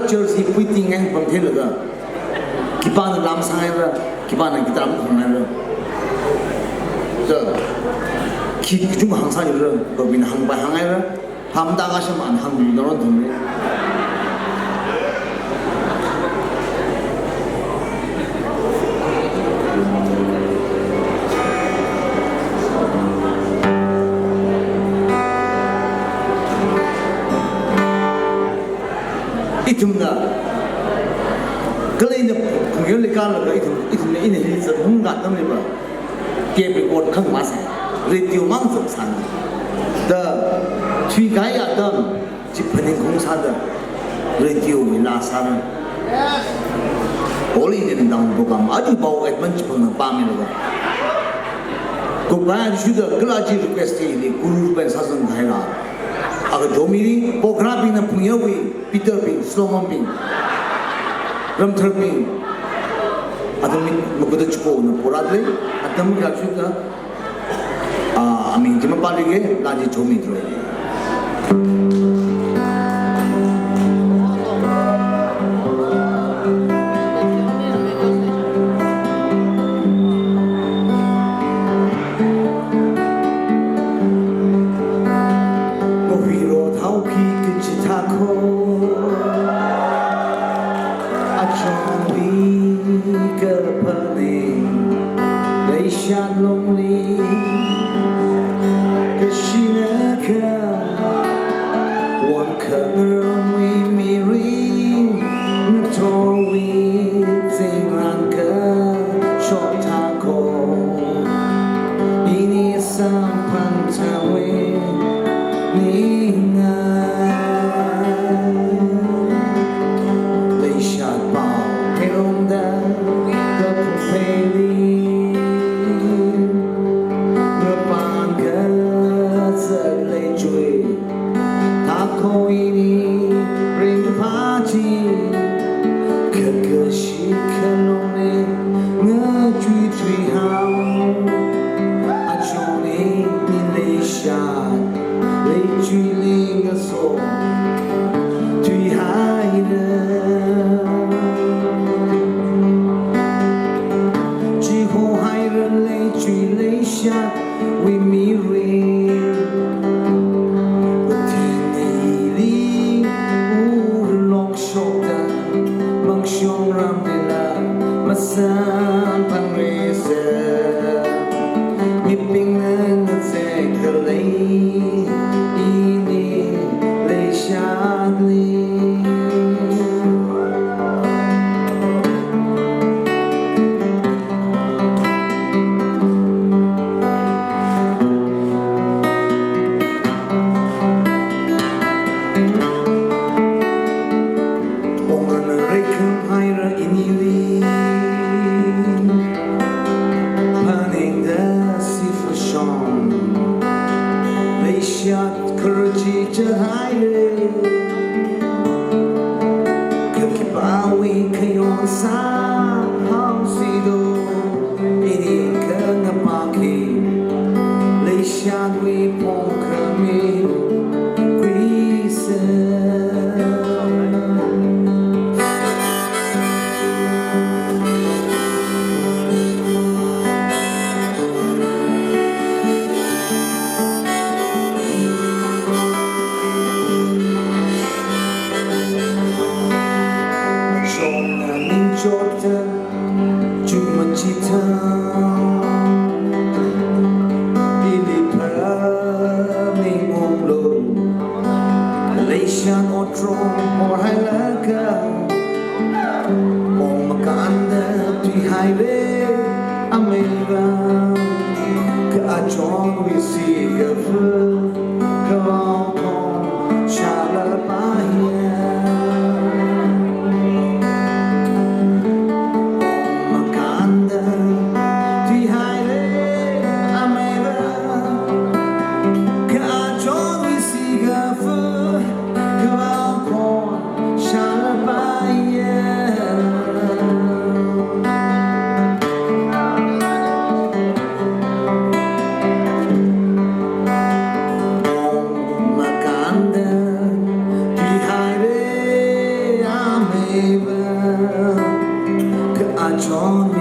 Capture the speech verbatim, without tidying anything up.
Church hi puiting ngai pamtheilaga, khipāna lam sāngaira, khipāna guitar makhanghaira. Da, khi kachung hāngsāngaira, Bobby na hāngpai hāngngaira, phamda kashaman hānglu naron thumre. Ithumna, kala ina phungyali kalaga ithum, ithumna ina hi zathung gatnamliva, tape record khang masai, radio mang zat sāna. Da, thuikahai atam, chi phaningkhaung sāda, radio wui laa sāra. All Indian Down program, aja pao Edmund Chipangna pāmilaga. Kupvai shuda kala chi request chi ili, guru pen sāzang kahaila. Aga domiri, pokrabingna phungyawui, Peter bing, Solomon bing, Ramthar bing, atam mi makuda chukona poradle, atam mi kachuda, ah, aming chi mapālike, laa chi chomidalei. Mawuilo thao khi kachithā kho, achonwui kaphaning, leishat longli, kashinaka, won khangaramwui mirin, ngathorwui zingran kashok thā kho. Ini samphang tangwe ningai. Leishat pao pherongda kaphung pheli, ngapang kazat leichui. Thākho ini ringphā chi, kakashi khalongle ngachui thuihao. Achon ini leishat, leichuili ngaso thuihaira. Chihohaira leichui leishat wui mirin, Pathen ili urlok shokda, mangshong ramlila masamphangre se. Mibingna ngazekdalei ini leishatli. Ongana reikhamhaira inili, phaningda sifashon, leishat khararchi chathaire. Kha khipāwui khayon sāhaosido, ini khangapā khi, leishatwui phongkhami khuisa. Chonga ningchotda, chumachitha, ili phaning onglo, leishan otrom horhailaga, ong makānda thuihaire, ameiva, kha achonwui sikafu, kavao khon shalapaiya. Ong makānda thuihaire, ameiva, kha achonwui sikafu, kavao khon shalapaiya. Kha achon